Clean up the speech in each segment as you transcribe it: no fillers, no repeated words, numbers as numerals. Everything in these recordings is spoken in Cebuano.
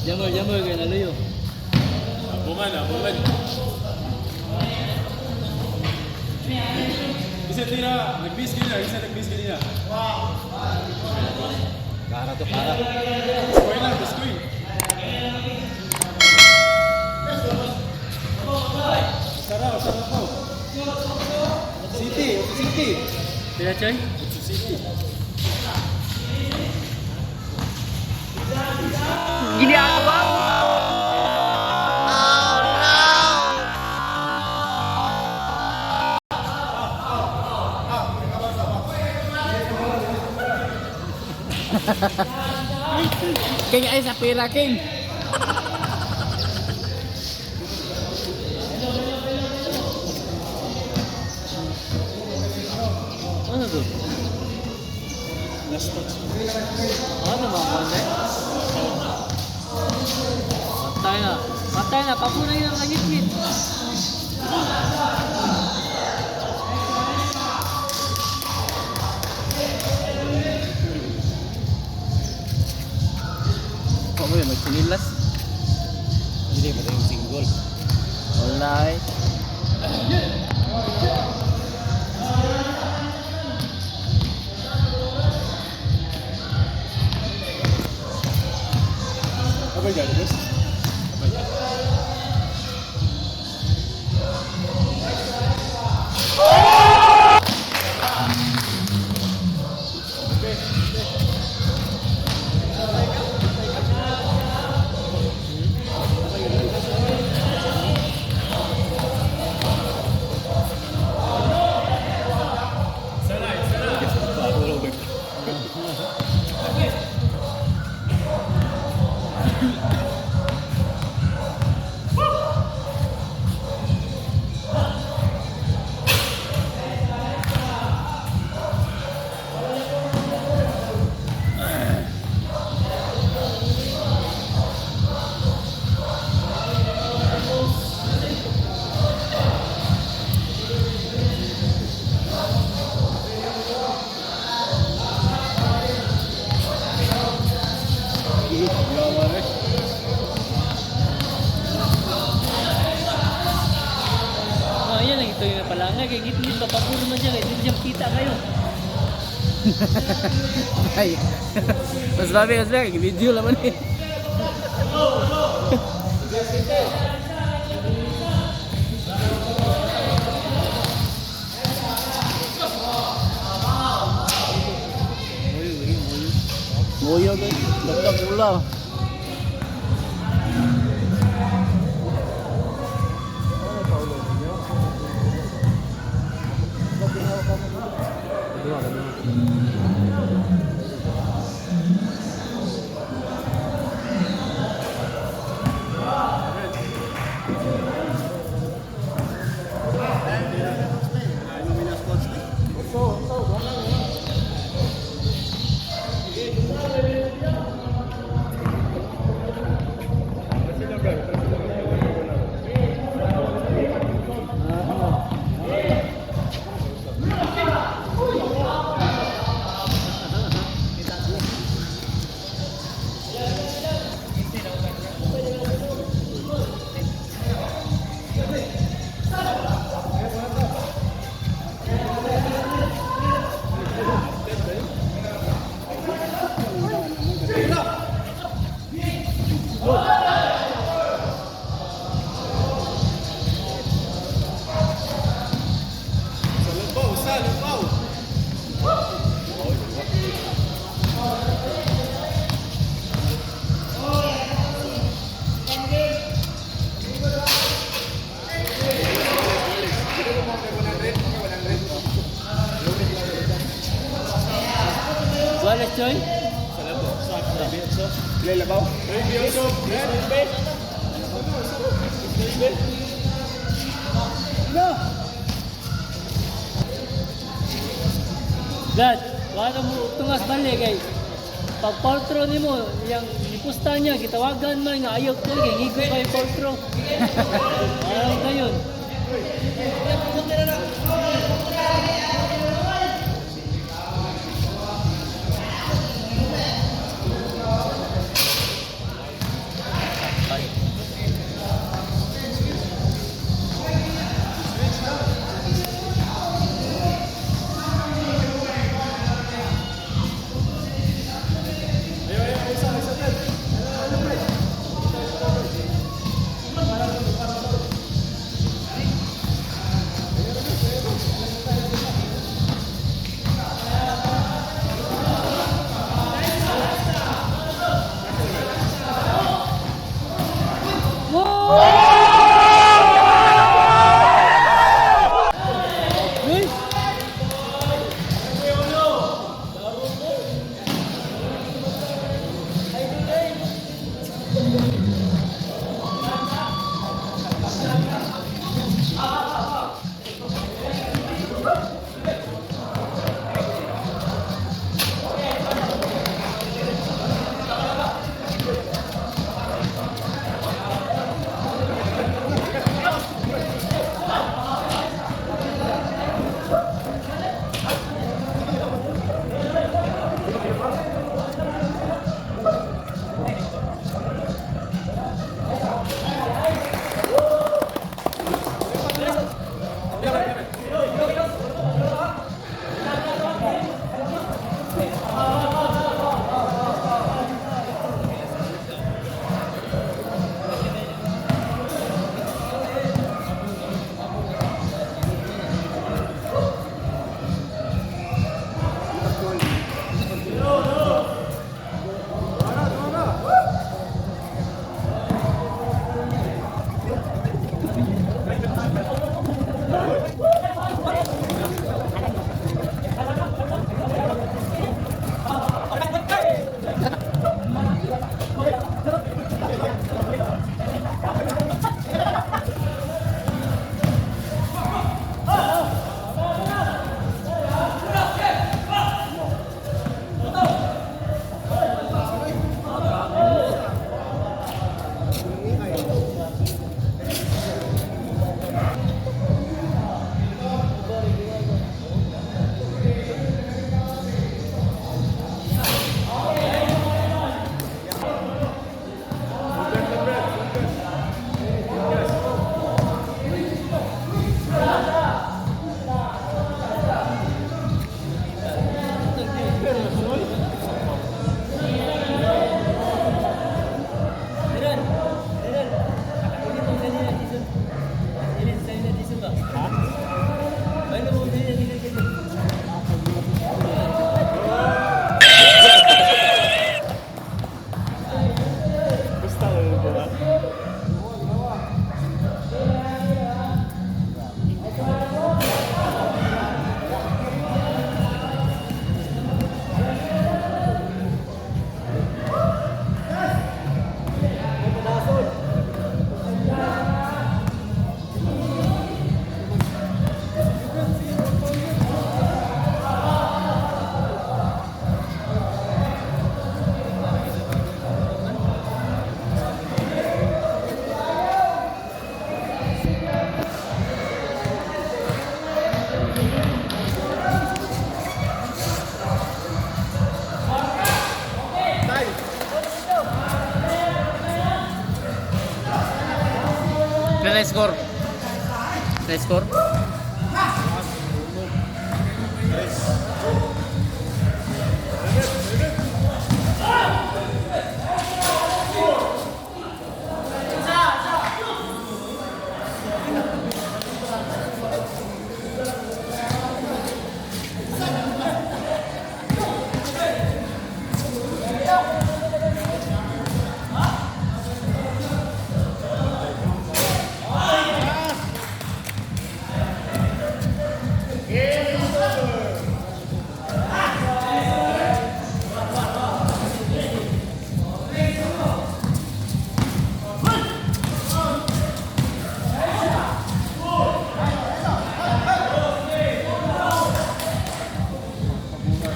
Jammer, jammer kay naluyo. Abungan, abungan. Isa tira, nag-miss kanina, isa nag-miss kanina. Kara to, kara. Square lang, square. Sara, sara po. City, City. Sila Choy? City. Ginagawa mo? King ay sa pera, King. Ano to? Last touch. Ano ba ang eh? Patay na. Patay na. Papunay na ang ngit. Kau mo yun, magsinilas. Hindi ba yung single? Wala eh. Apa dyan, boss? Apa dyan? Ah, yan ang ito yung palangga. Kay ngit-ngit ba? Papuro man siya. Kay di siya kita kayo. Ay. Mas babi, mas babi. Video laman eh. Moyo guys, dagdag ula. Lupaw, sa lupaw. Wala, Choy? Dad, wala mo tungas balik kay pag poltro nimo, yang ipusta niya, gitawagan man nga ayaw ko, kay ngigo kay poltro. Ayaw kayon. Uy! Meron! Meron! Pwede mo dali na dito. Ilin sa'yo na dito ba? Ha? Pwede mo dali na dito. Basta ko yun, diba? Ilan na score? Na score?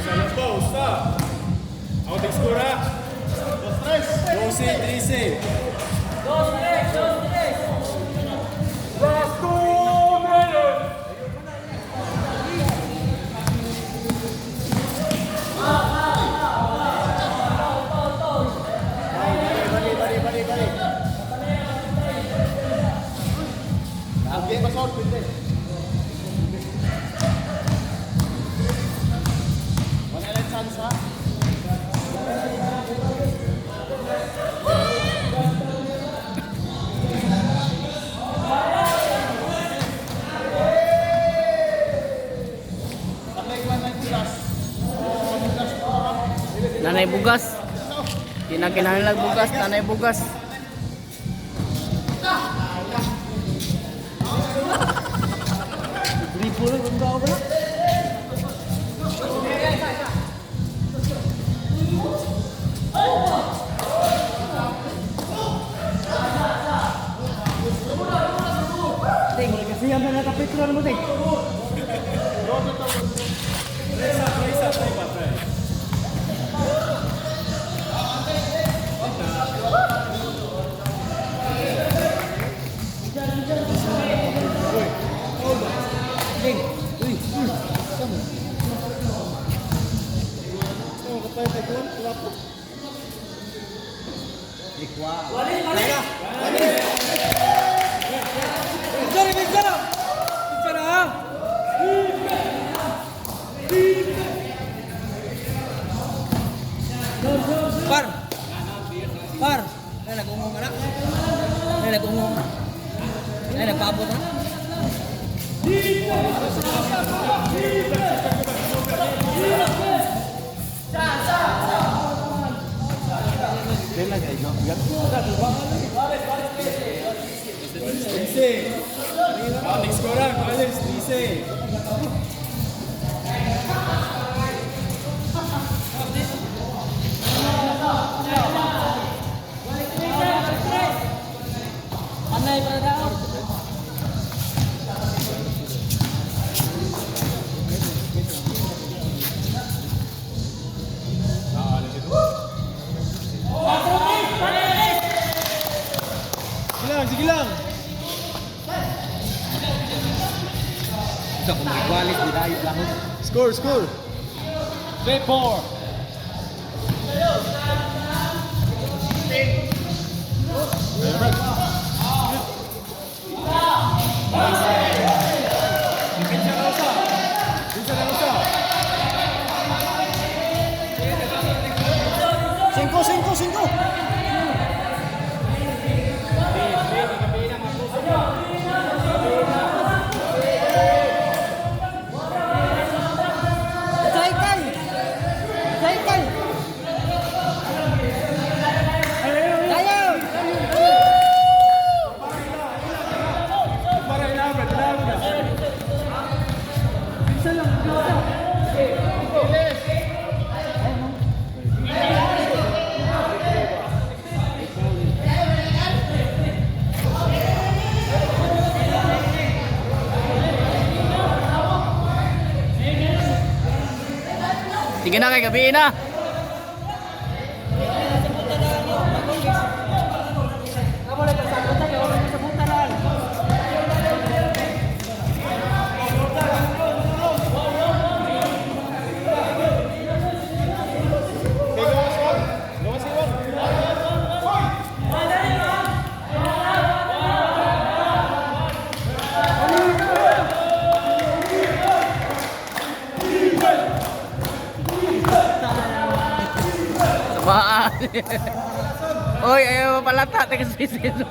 Salambo, usa. Ako ting score ha. 12, 13. Dos, tres! Dos, tres! Last 2 minutes. Nanay bugas. Di na kinahanglan bugas, nanay bugas. Dribble lang kung ba? Ting, kasi yan na natapit ko mo, ting. Ting, uy, uy, saan mo? Picture, picture! Picture, ha? Par! Par! Ay, nag-ungong ka na. Ay, nag-ungong. Ay, nagpaabot na. Trece. Ating score ah, Collins, 13. Anay para daw. Sige lang, sige lang. Isa kung magwalis, di tayo lang. Score, score. 4. Cinco, cinco, cinco! Cycle! Cycle! Tayo! Para ilaban, ilaban. Isa lang, isa. Sige na kay gabi na. Okay, gawas one. Gawas one. Samaan. Oy, ayaw palata taga sisino.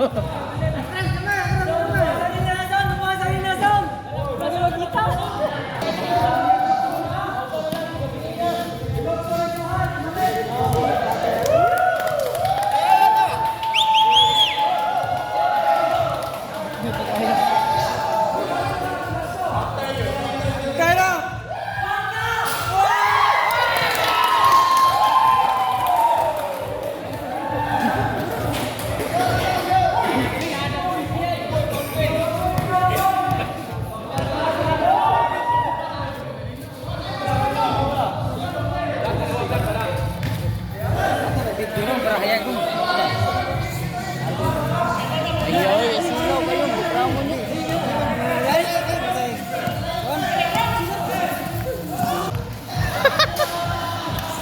Kaya na! Ayaw, silaw kayo, bukramo niyo.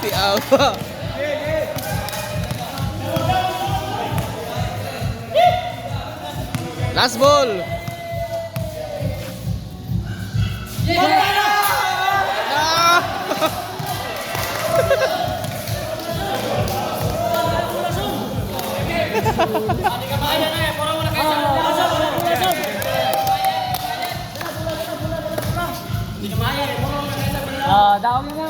Si Awa. Last ball. Ah! Ah, daw na.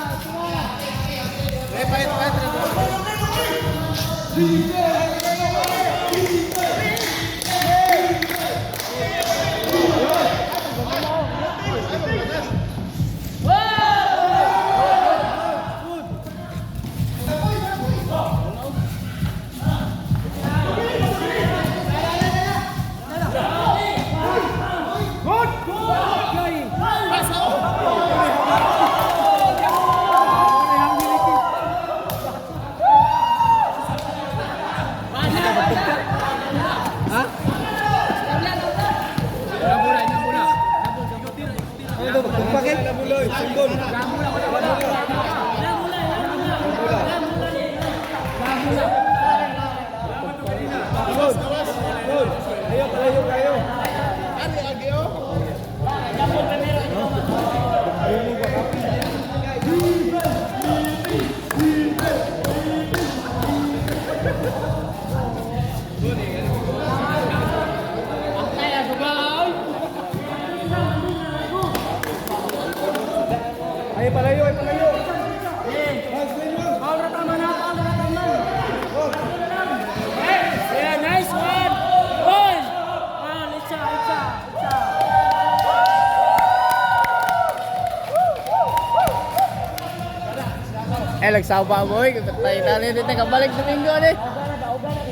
nagsaba mo eh. Patay na dito kabalik Domingo ni.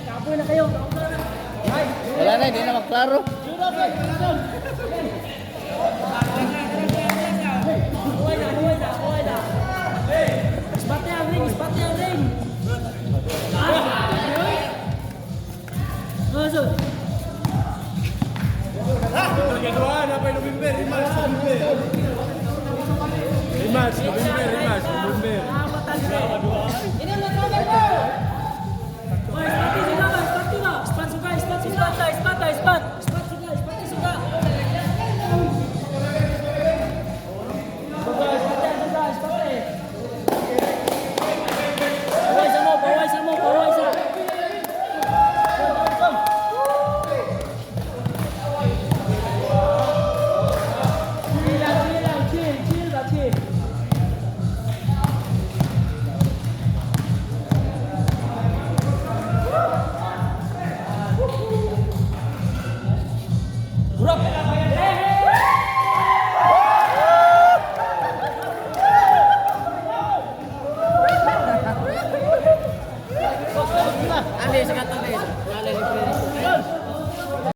Kapoy na kayo. Wala na, hindi na maklaro.